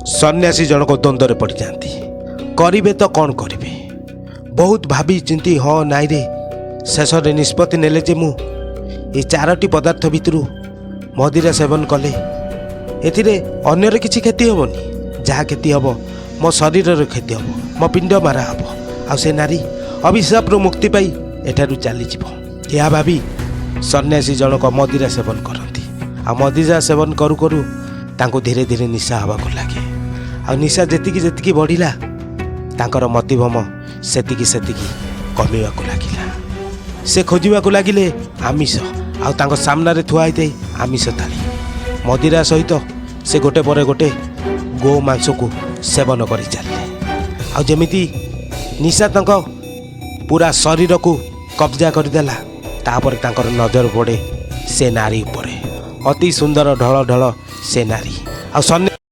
ସନ୍ନ୍ୟାସୀ ଜଣକ ଦ୍ୱନ୍ଦ୍ୱରେ ପଡ଼ିଯାଆନ୍ତି। କରିବେ ତ କ'ଣ କରିବେ? ବହୁତ ଭାବି ଚିନ୍ତି ହଁ ନାଇଁରେ ଶେଷରେ ନିଷ୍ପତ୍ତି ନେଲେ ଯେ ମୁଁ ଏ ଚାରୋଟି ପଦାର୍ଥ ଭିତରୁ ମଦିରା ସେବନ କଲେ ଏଥିରେ ଅନ୍ୟର କିଛି କ୍ଷତି ହେବନି। ଯାହା କ୍ଷତି ହେବ, ମୋ ଶରୀରର କ୍ଷତି ହେବ, ମୋ ପିଣ୍ଡ ମାରା ହେବ ଆଉ ସେ ନାରୀ ଅଭିଶାପରୁ ମୁକ୍ତି ପାଇ ଏଠାରୁ ଚାଲିଯିବ। ଏହା ଭାବି ସନ୍ନ୍ୟାସୀ ଜଣକ ମଦିରା ସେବନ କରନ୍ତି। ଆଉ ମଦିରା ସେବନ କରୁ କରୁ ତାଙ୍କୁ ଧୀରେ ଧୀରେ ନିଶା ହେବାକୁ ଲାଗେ। ଆଉ ନିଶା ଯେତିକି ଯେତିକି ବଢ଼ିଲା, ତାଙ୍କର ମତିଭ୍ରମ ସେତିକି ସେତିକି କମିବାକୁ ଲାଗିଲା। ସେ ଖୋଜିବାକୁ ଲାଗିଲେ ଆମିଷ। ଆଉ ତାଙ୍କ ସାମ୍ନାରେ ଥୁଆ ହେଇଥାଏ ଆମିଷ ଥାଳି। ମଦିରା ସହିତ ସେ ଗୋଟେ ପରେ ଗୋଟେ ଗୋ ମାଂସକୁ ସେବନ କରି ଚାଲିଲେ। ଆଉ ଯେମିତି ନିଶା ତାଙ୍କ ପୁରା ଶରୀରକୁ କବ୍ଜା କରିଦେଲା, ତାପରେ ତାଙ୍କର ନଜର ପଡ଼େ ସେ ନାରୀ ଉପରେ। ଅତି ସୁନ୍ଦର ଢଳ ଢଳ ସେ ନାରୀ। ଆଉ ସନ୍ନ୍ୟାସୀ